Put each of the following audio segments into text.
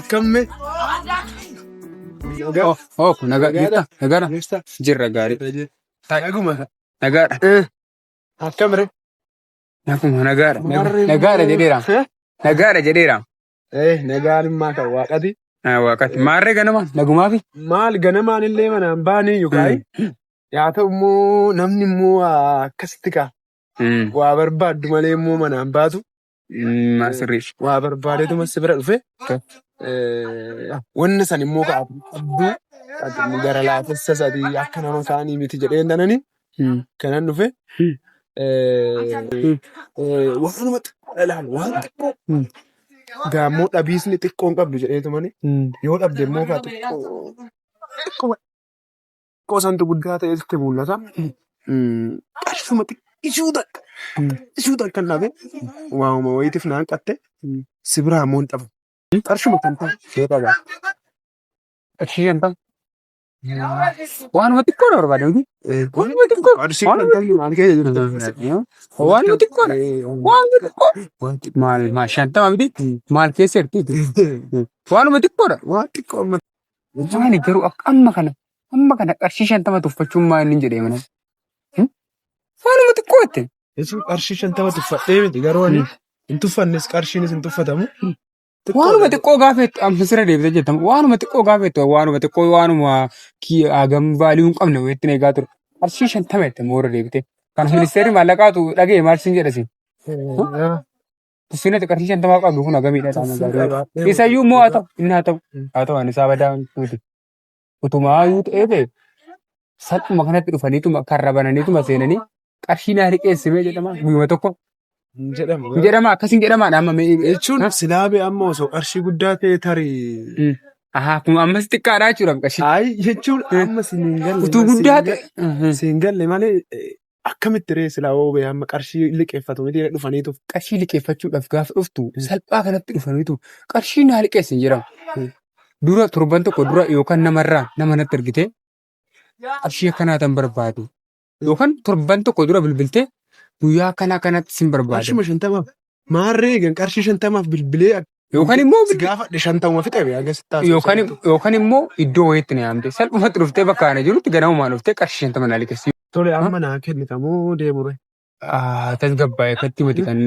Akkamme? Oh, oh, nagaa jirta? Nagaadha? Jirta. Jirra gaarii. Naguma. Nagaadha. Akkam re? Naguma nagaadha. Nagaadha jedheera. Nagaadha jedheera. Eh, nagaan immaa kan waaqati. Ah, Waaqatti. Maarree ganama nagumaafi? Maal ganamaan illee manaan baanii yookaan yaa ta'u immoo namni immoo akkasitti kaa waa barbaaddu malee immoo manaan baatu. Sirrii. Waa barbaadeetuma si bira dhufe. Wanna san immoo ka qabdu ati gara laafessa sadii akka nama kaanii miti jedhee tanani kanan dhufe. Waanuma xiqqoo ilaali waan xiqqoo. Gaammoo dhabiisni xiqqoon qabdu jedheetumani yoo dhabde immoo kaa xiqqoo xiqqoo xiqqoo santu guddaa ta'e sitti mul'ata. Qarshuma xiqqishuu takka xiqqishuu takka hin dhabe waanuma wayiitiif naan qatte si biraa immoo hin dhabu. Qarshuma kan ta'e ishee qaba. Qarshii 50. Waanuma xiqqoodha barbaade miti. Waanuma xiqqoo. Qarshii kan ta'e maal keessa jirtu? Waanuma xiqqoodha. Waanuma xiqqoo. Maal maal 50 miti? Maal keessa jirti? Waanuma xiqqoodha. Waan xiqqoo amma. Maali garuu akka amma kana qarshii 50 tuffachuun maal inni jedhee mana. Waanuma xiqqoo jette. Jechuun qarshii 50 tuffadhee miti garuu ani hin tuffannes qarshiinis hin tuffatamu. Waanuma xiqqoo gaafa jettu amma sirra deebitee jettamu waanuma xiqqoo gaafa jettu waanuma xiqqoo waanuma hagam value hin qabne wayiitti eegaa ture. Qarshii 50 jette moora deebitee. Kan ministeerri maallaqaatu dhaga'e maal siin jedha siin. Tuffiin ati qarshii 50 qabdu kun hagamiidha? Isayyuu immoo haa ta'u inni haa ta'u haa ta'u ani isaa badaa miti. Utumaa ta'ee ta'e salphuma kanatti dhufaniituma karra bananiituma seenanii qarshii naa liqeessimee jedhama guyyuma tokko. Hin jedhamu. Hin jedhama akkas hin jedhama amma mee. Jechuun silaa bee amma osoo qarshii guddaa ta'e tarii. Ahaa kun ammas xiqqaadhaa jechuudha qarshii. Ayi jechuun amma siin hin galle. Utuu guddaa ta'e. Siin galle malee akkamitti ree silaa hoo bee amma qarshii liqeeffatu miti dhufaniitu. Qarshii liqeeffachuudhaaf gaafa dhuftu salphaa kanatti dhufaniitu qarshii naa liqeessi hin jedhamu. Dura torban tokko dura yookaan namarraa nama natti ergitee qarshii akkanaa tan barbaadu yookaan torban tokko dura bilbiltee guyyaa akkanaa kanatti sin barbaada. Qarshuma 50f maarree eegan qarshii 50f bilbilee Yookaan immoo si gaafadhe 50 fixe bee hanga sitti haasa'u yookaan sanattu. Yookaan immoo iddoo wayiitti na yaamte salphumatti dhuftee bakka ana jirutti ganamumaan dhuftee qarshii 50 naa liqeessi. Tole amma naa kennitamoo deemure. Tasgabbaa'e akkatti miti kan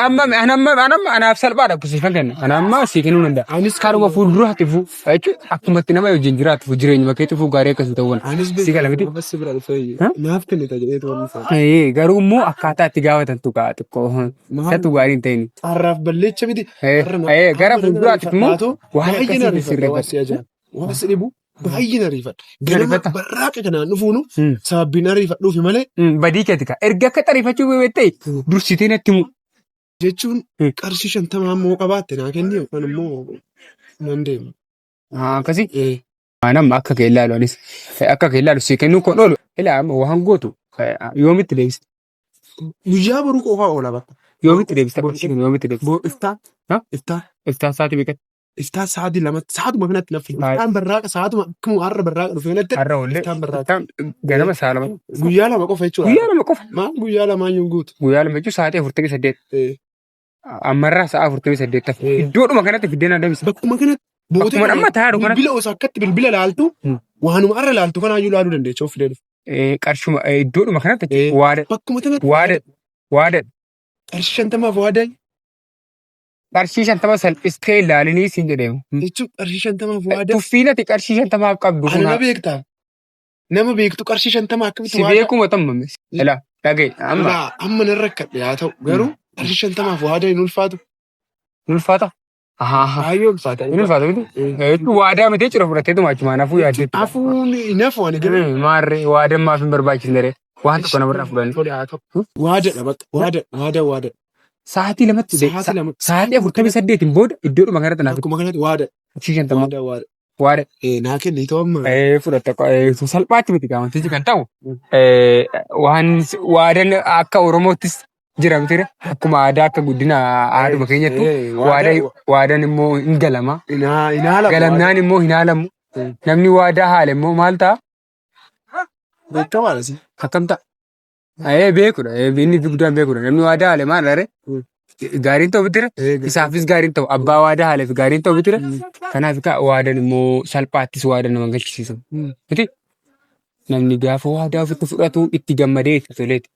amma amma amma anaaf salphaadha siifan kenna. Ana amma sii kennuu danda'a. Anis Karuma fuulduraatti fuu jechuun akkumatti nama wajjin jiraatu fuu jireenyuma keetti fuu gaarii akkasii ta'uu Anis si gala miti. Bas bira dhufee Ha? naaf kennita jedheetu waan dhufe. Garuu immoo akkaataa itti gaafatantu gaa xiqqoo isatu gaarii hin ta'in. Har'aaf balleecha miti. Gara fuulduraatti immoo waan Baay'ee na akkasii ariifadha waan sirreeffatu. si ajaa'ibu. Waan si dhibu baay'ee na ariifadha. Ganama Ariifata. barraaqa kanaan dhufuunu sababbiin ariifadhuufi malee Badii keeti kaa. Erga akka xariifachuu beektee dursitee natti himu. Jechuun qarshii 50 immoo qabaatte naa kenni yookaan immoo nan deema. Akkasii. Waan amma akka kee ilaalu anis akka kee ilaalu sii kennuu kun oolu. Ilaa amma waan gootu yoomitti deebista? Guyyaa boruu qofaa oola bakka. Yoomitti deebista? Qarshii kana yoomitti deebista? Bor iftaan. Ha? Iftaan. Iftaan sa'aatii meeqatti? Iftaan sa'aatii lamatti sa'aatuma kanatti naffi. Iftaan barraaqa sa'aatuma akkuma har'a barraaqa dhufe kanatti. Har'a oollee. Iftaan barraaqa. Iftaan ganama sa'a 2. Guyyaa 2 qofa jechuudha. Guyyaa 2 qofa. Maal guyyaa lamaayyuu hin guutu. Guyyaa 2 jechuun sa'aatii 48. Ammarraa sa'a 48 tafe. Iddoodhuma kanatti fiddeen adamsa. Bakkuma kanatti bootee Bakkuma amma taa'u kanatti. Bilbila osoo akkatti bilbila laaltu waanuma har'a laaltu kanaayyuu laaluu dandeecha of fidee dhufe. Qarshuma iddoodhuma kanatti waada Bakkuma kanatti waada waada qarshii 50f waadaa Qarshii 50 salphistee ilaalinii siin jedheemu. Jechuun qarshii 50f waadaa. Tuffiin ati qarshii 50f qabdu Ana kun na beektaa? Nama beektu qarshii 50 akkamitti si waadaa? beekuma tammame. Ilaa dhaga'i amma Ilaa amma nan rakkadhe haa ta'u garuu qarshii 50f waadaa hin ulfaatu. Hin ulfaata. Ahaa. Baay'ee ulfaata. Hin ulfaata miti. Jechuun waadaa miti jechuudha fudhatteetuma achumaan hafuu yaaddeetti. Hafuun hin hafu ani garuu. Maarree waadaan maaf hin barbaachisne ree? Waan tokko namarraa fudhanne. Tole haa ta'u. Waadaadha bakka waada waada waada. Sa'aatii lamatti Sa'aatii 2. Sa'aatii 48n booda iddoodhuma kanatti naaf Akkuma kanatti waada. Qarshii 50. Waada waada. Waada. Naa kenni ta'u amma. Fudhatta salphaatti miti wantichi kan ta'u waan waadan akka Oromoottis jira miti akkuma aadaa akka guddina aaduma keenyattu waada waadan immoo hin galama. Hin haalamu. Galamnaan immoo hin haalamu. Namni waadaa haale immoo maal ta'a? Beekamaadha si. Akkam ta'a? Ee beekudha. Inni guddaan beekudha. Namni waadaa haale maal ree? Gaariin ta'u bitire isaafis gaariin ta'u abbaa waadaa haaleef gaariin ta'u bitire kanaaf kaa waadaan immoo salphaattis waadaa nama galchisiisu. Miti namni gaafa waadaa ofitti fudhatu itti gammadee itti toleeti.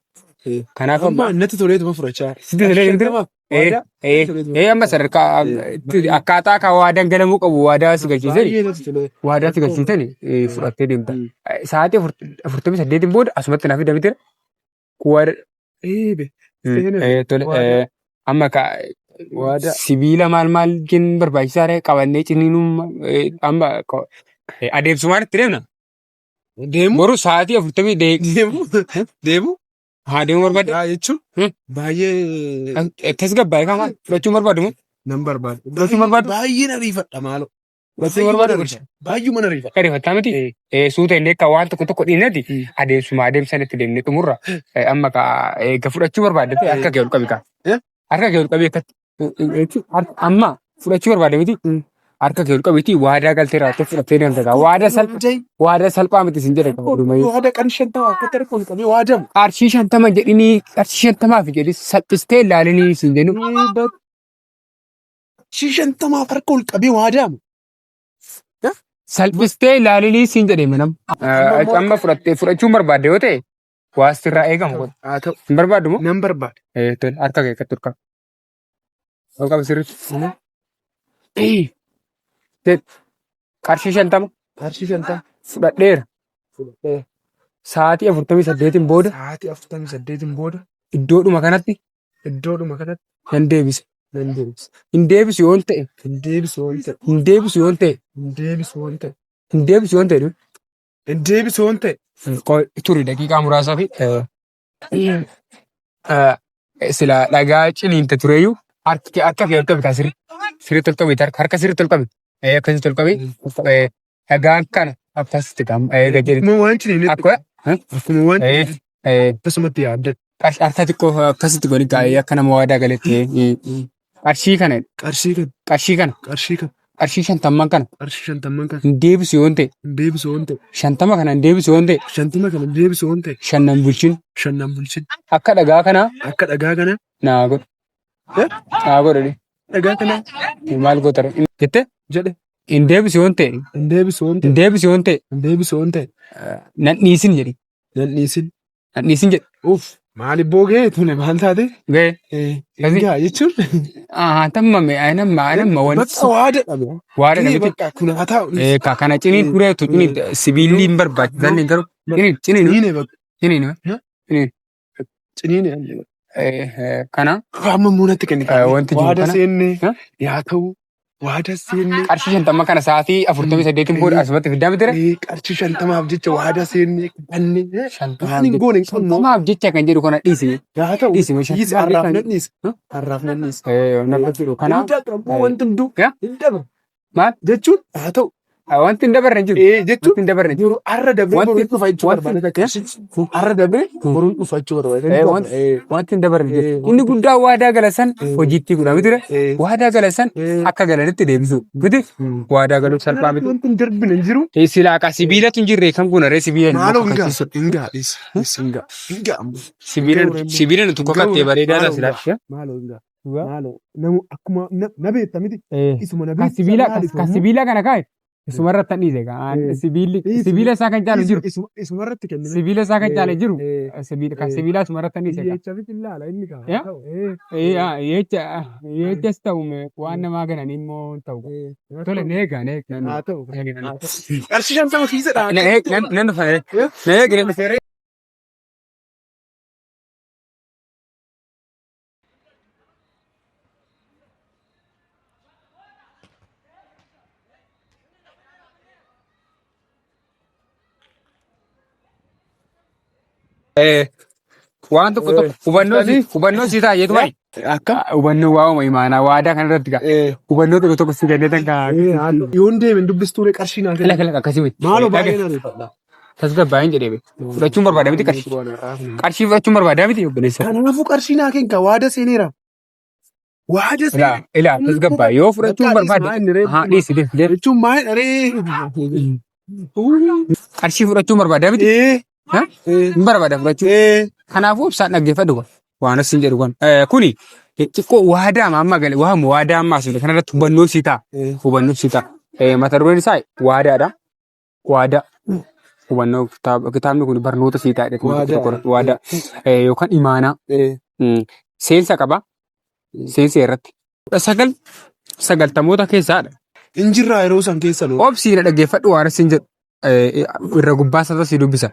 Kanaaf Amma natti toleetuma fudhachaa. Sitti tolee miti? Waadaa Ee amma sadarkaa akkaataa kan waadaan galamuu qabu waadaa si galchiisani baay'ee natti tolee. waadaa si galchiisani fudhattee deemta. Sa'aatii 48n booda asumatti naaf fida bitire. Kuwaa Eebe. Seenaa. Tole Waadaa. amma ka Waadaa. sibiila maal maal jin barbaachisaa ta'e qabannee ciniinuun amma adeemsumaan itti deemna. Deemu. Boru sa'aatii afurtamii Deemu. Deemu. haa deemuu barbaadde. Yaa jechuun Hmm. baay'ee Tasgabbaa'ee kan maal fudhachuu barbaadu moo? nan barbaada. Fudhachuu barbaadu? Baay'een ariifadha maaloo. Fudhachuu barbaadu? Baay'uma ariifadha. Ariifattaa miti? Suuta illee kan waan tokko tokko dhiinati adeemsuma adeemsan itti deemnee xumurra. Amma ka eega fudhachuu barbaadde ta'e harka kee ol qabi kaa. Eh? Harka kee ol qabi akkatti. Amma fudhachuu barbaadde miti? Harka kee ol qabiitii waadaa galtee raawwattee fudhattee deemta kaa. Waadaa salphaa waadaa salphaa miti sin jedhe kaa walumayyuu. Waada qarshii shantama akkatti harka ol qabee waadamu. Qarshii 50 jedhinii qarshii 50f jedhi salphistee ilaalinii sin jennu. Qarshii 50f harka ol qabee waadamu. Salphistee ilaalinii sin jedhe manam. Amma fudhattee fudhachuun barbaadde yoo ta'e waa sirraa eegamu kun. Haa ta'u Hin barbaaddu moo? nan barbaada. Tole harka kee akkatti ol qabi. Ol qabi sirriitti. Qarshii 50 Qarshii 50 fudhadheera. fudhadhee Sa'aatii 48n booda sa'aatii 48n booda iddoodhuma kanatti iddoodhuma kanatti nan deebisa. nan deebisa. Hin deebisu yoon ta'e Hin deebisu yoon ta'e hin deebisu yoon ta'e hin deebisu yoon ta'e hin deebisu yoon ta'e hin deebisu yoon ta'e turi daqiiqaa muraasaa fi sila dhagaa ciniinte tureyyuu harki harka kee ol qabi kaa sirri sirriitti ol qabi harka sirriitti ol qabi akkasitti ol qabi dhagaan kana akkasitti qabu gad jedhi Akkuma waan ciniinetti akka akkuma waan akkasumatti yaadda. harka xiqqoo akkasitti godhi gaa'ee akka nama waadaa galetti qarshii kana Qarshii kana qarshii kana qarshii kana qarshii shantamman kana qarshii shantamman kana hin deebisu yoon ta'e hin deebisu yoon ta'e 50 kana hin deebisu yoon ta'e 50 kana hin deebisu yoon ta'e shannan bulchin shannan bulchin akka dhagaa kanaa akka dhagaa kana naa godhu Eh? naa godhu dhagaa kana maal goota jette jedhe hin deebisu yoon ta'e hin deebisu yoon hin ta'e deebisu yoon ta'e hin deebisu yoon ta'e nan dhiisin jedhi nan dhiisin nan dhiisin jedhi uff maali boogee tune maal taate ga'e Kasi- Egaa jechuun tamma anamma anamma wani bakka waada dhabe. waada dha miti Bakka kun haa ta'u. Ka kana ciniin tureetu ciniin sibiilli hin barbaachisan garuu ciniin ciniin Ciniine bakka ciniin ciniin ciniine. kana Amma immoo natti kenni. Wanti jiru Waada kana- seenne Eh? yaa ta'u waada seenne qarshii 50 kana sa'aatii 48n booda asumatti fiddaa mitire qarshii 50f jecha waada seenne banne waan hin goone hin qabnu. 50f jecha kan jedhu kana dhiisi Yaa ta'u dhiisi dhiisi har'aaf nan dhiisa. Har'aaf nan dhiisa. Nama jedhu kana Hin darbu wanti hunduu Ya? hin darbu. Maal? Jechuun haa ta'u. Wanti hin dabarre hin jiru. Ee jechuun Wanti hin dabarre hin jiru. yeroo har'a dabree Wanti- boruun dhufa jechuu wanti- barbaada. Qarshii har'a dabree boruun dhufa jechuu barbaada. Eh, wanti hin dabarre hin jiru. Eh, Inni guddaa waadaa gala san Eh. hojiitti godha miti Eh, waadaa gala san eh, akka galanitti deebisu miti waadaa galuuf salphaa miti. Wanti hin darbine hin jiru. Eh, Silaa ka sibiilatu hin jirre kan kun aree sibiila hin Maaloo hin gaa kakkachiisu. hin gaa dhiisi dhiisi hin gaa hin gaa ammoo. Sibiila sibiila nuti kakattee bareedaa ta'a silaa. Maaloo hin gaa maaloo namu akkuma na beekta miti isuma na Ka beekta sibiila maaliif ka ammoo? sibiila kana kaa'e isuma irratti hin dhiise gaa. Eh. Sibiilli Dhiisi. sibiila isaa kan caalu jiru. Isuma irratti kennime. Sibiila isaa kan caalu jiru. Eh, Sibiila kan Eh. sibiilaa isuma irratti hin dhiise gaa. Hiyyeecha miti ilaala inni kaa. Ya? Ta'u, eh, Eh, ah, yecha yechas ta'u waan namaa ganan immoo hin ta'u. eh, Tole ne egaa ne eega. Haa ta'u. Ne eega. Haa ta'u. Qarshii 50 kiisadha. Ne eega nan dhufa ne eega nan dhufa. Waan tokko tokko hubannoo si hubannoo si ta'a jeetu bari. Akka Hubannoo waa'uma imaanaa waadaa kana irratti gaa hubannoo tokko tokko si kennee tan gaa. yoon deemen dubbistuure qarshii naa Kala kenna. kala akkasii miti. Maaloo baay'ee na ariifadha. Tasgabbaa'in jedhee be. Fudhachuun barbaada miti qarshii. Qarshii fudhachuun barbaada miti obboleessa. Kanaafuu qarshii naa kenna waada seeneera. Waada Ilaa seeneera. ilaa tasgabbaa yoo fudhachuun Bakka barbaade. dhiisi, maa inni Haa dhiisi deem deem. Jechuun maal dharee? Qarshii fudhachuun barbaada miti. Ee. Ha? Ee. Hin barbaada fudhachuu. Ee. Kanaafuu ibsaan dhaggeeffadhu kun. Waan as hin jedhu kun. Kuni Xiqqoo waadaa amma gale waama waadaa ammaa sun kanarratti hubannoo sii ta'a. Hubannoo sii ta'a. Mata dureen isaa waadaadha. Waadaa. Hubannoo kitaabni kun barnoota sii ta'a. Waadaa. Waadaa. Yookaan imaanaa. Seensa qaba. Seensa irratti. 1990moota keessaadha. Injirraa yeroo san keessa noo. Obsii na dhaggeeffadhu waan sin jedhu. Irra gubbaa isaarra si dubbisa.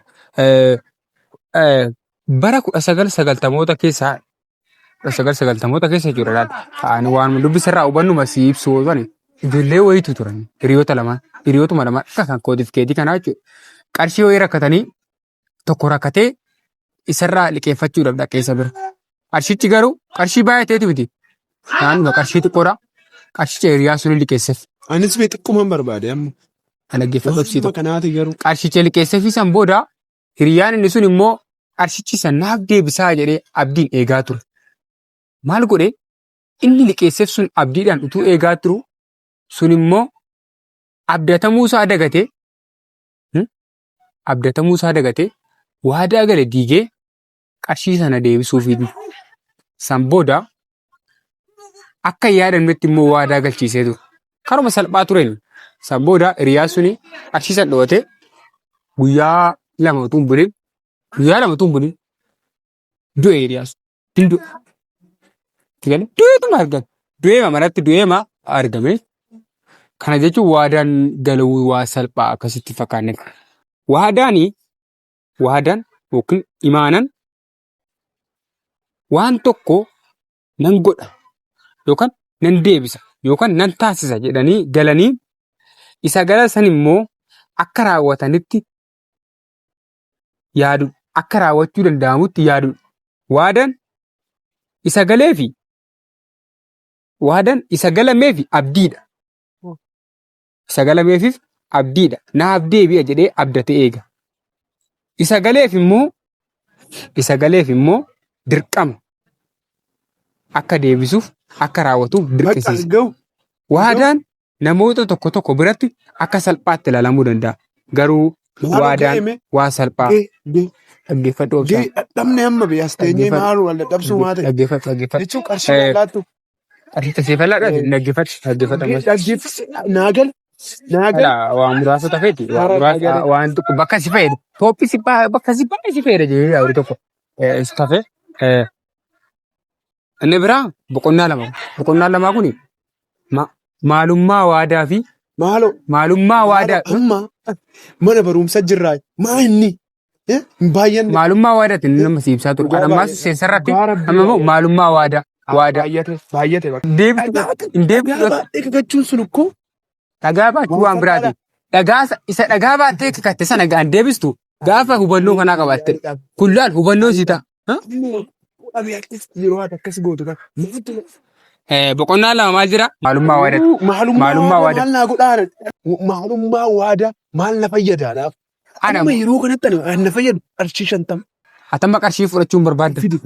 Bara 1990moota keessaa 1990moota keessa jechuudha laal. Ani waan dubbisa irraa hubannuma si ibsu yoo ta'an ijoollee wayiitu turan hiriyoota lamaan hiriyootuma lamaan akka kan kootiif keetii kanaa jechuudha. Qarshii wayii rakkatanii tokko rakkatee isarraa liqeeffachuudhaaf dhaqee isa bira. Qarshichi garuu qarshii baay'ee ta'etu miti. Naannuma qarshii xiqqoodha. Qarshicha hiriyaa sun liqeesseef. Anis bee xiqquman barbaade amma. Kan dhaggeeffadhu obsii Waanuma tokko. kanaati garuu. Qarshicha liqeesseefii san booda hiriyaan inni sun immoo qarshichi san naaf deebisaa jedhee abdiin eegaa ture. Maal godhe inni liqeesseef sun abdiidhaan utuu eegaa turu sun immoo abdatamuu isaa dagatee abdatamuu isaa dagatee waadaa gale diigee qarshii sana deebisuufii dide. San booda akka hin yaadamnetti immoo waadaa galchiisee ture. Karuma salphaa tureen san booda hiriyaa suni qarshii san dho'atee guyyaa lama utuu hin bulin guyyaa lama utuu hin bulin du'e hiriyaa sun. Hin du'e. Galee du'eetuma argame. Du'eema manatti du'eema argame. Kana jechuun waadaan galuu waa salphaa akkasitti fakkaanne. Waadaani waadaan yookiin imaanan waan tokko nan godha yookaan nan deebisa yookaan nan taasisa jedhanii galanii isa gala san immoo akka raawwatanitti yaadu akka raawwachuu danda'amutti yaadudha. Waadaan isa galeefi waadaan isa galameefi abdiidha. Isa galameefif abdiidha. Naaf deebi'a jedhee abdatee eega. Isa galeef immoo isa galeef immoo dirqama akka deebisuuf akka raawwatuuf Bakka dirqisiisa. gahu. Waadaan namoota tokko tokko biratti akka salphaatti ilaalamuu danda'a. Garuu Maaloo waadaan ga'e mee? waa salphaa Ga'e ga'e dhaggeeffadhu obsaan. ga'e dhadhabne amma bee as teenyee Dhaggeeffadhu. maaloo wal dadhabsuu maa ta'e. Dhaggeeffadhu dhaggeeffadhu. Jechuun qarshii lallaattu. Qarshii seefalaadha dhaggeeffadhu dhaggeeffadhu ammas. Dhaggeeffadhu naa gala naa gala. Alaa waan muraasa tafeeti. Waan Hara muraasa nagale. waan tokko bakka si fayyadu. Tooppi si bakka si baay'ee si fayyada jedhee yaadu tokko. Si tafe. Inni biraa boqonnaa lama. Boqonnaa lamaa kuni maalummaa waadaa fi Maaloo maalummaa maaloo waadaa amma mana barumsa jirraa maa inni hin baay'anne. Maalummaa waadaati inni nama si ibsaa ture. Dhugaa Kan ammaas baay'ate. seensarratti Dhugaa rabbii amma immoo baay'ate. maalummaa waadaa waadaa. Baay'ate baay'ate bakka. Deebitu hin deebitu Dhagaa baadhee kakachuun sun ikkoo dhagaa baachuu waan waan biraati. salphaadha. Dhagaa isa dhagaa baattee kakatte sana gaan deebistu gaafa hubannoo kanaa qabaatte. Kun laal hubannoo sii ta'a. Yeroo ati akkas gootu kana maaltu Boqonnaa lama maal jira? Maalummaa waadaati. Maalummaa Maalummaa waadaa waadaa. maal naa godhaa? Maalummaa waadaa maal na fayyadaadhaaf? Ana Amma yeroo kanatti ani waan na fayyadu qarshii 50 Atamma qarshii fudhachuu hin barbaadda. fidi.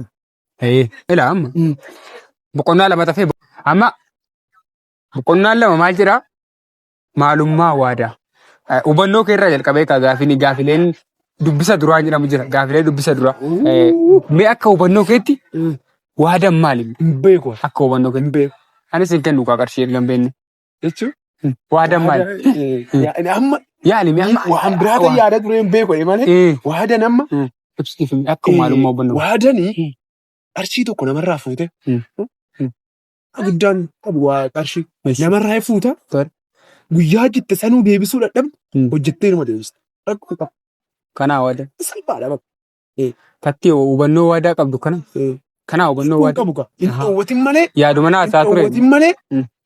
Ilaa amma. Boqonnaa lama tafee amma boqonnaan lama maal jedhaa? Maalummaa waadaa. Hubannoo kee irraa jalqabee kaa gaafiin gaafileen dubbisa duraa jedhamu jira. Gaafilee dubbisa duraa. Mee akka hubannoo keetti waadaan maali? Hin beeku. Akka hubannoo Hin keetti. beeku. Anis hin kennu kaa qarshii erga hin beekne. Jechuun Waadaan maali? amma Yaali mee amma waan biraa ta'e yaada ture hin beeku malee waadaan amma Ibsiif akka maalummaa hubannoo. waadanii qarshii tokko namarraa fuute guddaan qabu waa qarshii namarraa fuuta guyyaa hojjette sanuu deebisuu dadhabde hojjettee nama deebista. Rakkoo qaba. Kanaa waadaan. Salphaadha bakka. Tatti hubannoo waadaa qabdu kana. Kanaa hubannoo Kun waadaa. qabu kaa. Hin dhoowwatin malee Yaaduma naa hin isaa ture. dhoowwatin malee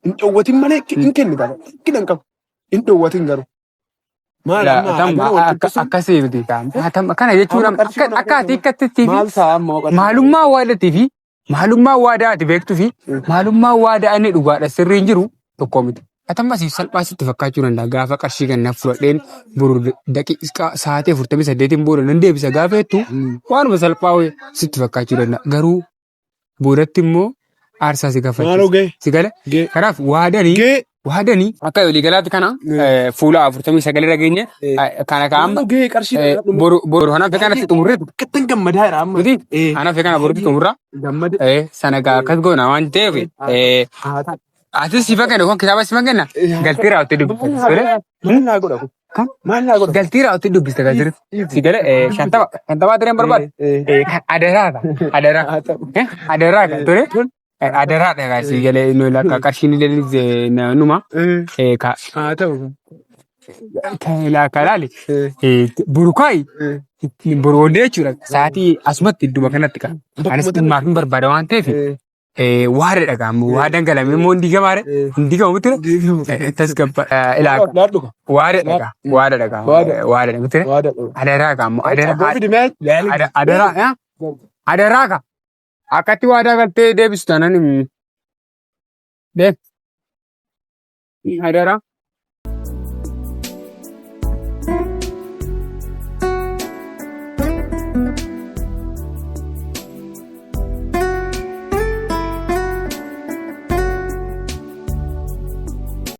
hin dhoowwatin malee hin kennita. Rakkina hin qabu. Hin dhoowwatin garuu. Maal Laa, amma tam hagana wal dhiphisuun akkasii miti. Tam kana jechuun amma qarshii akka kana akka ati hiikkattetti fi maal ta'a amma qarshii maalummaa waadatii fi maalummaa waadaa ati beektuu fi maalummaa waadaa inni dhugaadha sirriin jiru tokko miti. Atamma siif salphaa sitti fakkaachuu danda'a gaafa qarshii kana fudhadheen boru daqiiqaa sa'aatii 48n booda nan deebisa gaafa jettu waanuma salphaa wayii sitti fakkaachuu danda'a. Garuu boodatti immoo aarsaa si Maaloo kaffalchiisa. ga'e Si gala? ga'e Kanaaf waadanii ga'e Waadani akka waliigalaatti kana fuula 49 irra geenye kana kaa'amma. Gahee qarshii Boru boru kanaaf kanatti xumurreetu. Akkattan gammadaa jira amma. Miti kanaaf kana borutti xumurra. Gammade. Sana gaa akkas goona waan ta'eef atis sifa kenna yookaan kitaaba sifa kenna galtee raawwattee dubbista. Tole? Maal naa godha kun? Kan? Maal naa godha? Galtee raawwattee dubbista kan sirriitti. Si galee 50 50 tireen barbaadu. Kan adaraa ka adaraa adaraa ka tole adaraa dha si galee nu lakka qarshiin illee numa ka Haa ta'u. Lakka laali burukaayi boru oollee jechuudha. Sa'aatii asumatti idduma kanatti ka. Anis dhimmaaf hin barbaada waan ta'eef waada dhagahamu waadaan galame immoo hin diigamaare hin diigamu miti tasgabba ilaaka Laadhu ka. waada dhagaa waada dhagaa waada dhagaa miti Waada dhagaa. adaraa ka ammoo adaraa Abbaa fidi mee? adaraa adaraa ka akkatti waadaa galtee deebistu taanaan deem adaraa.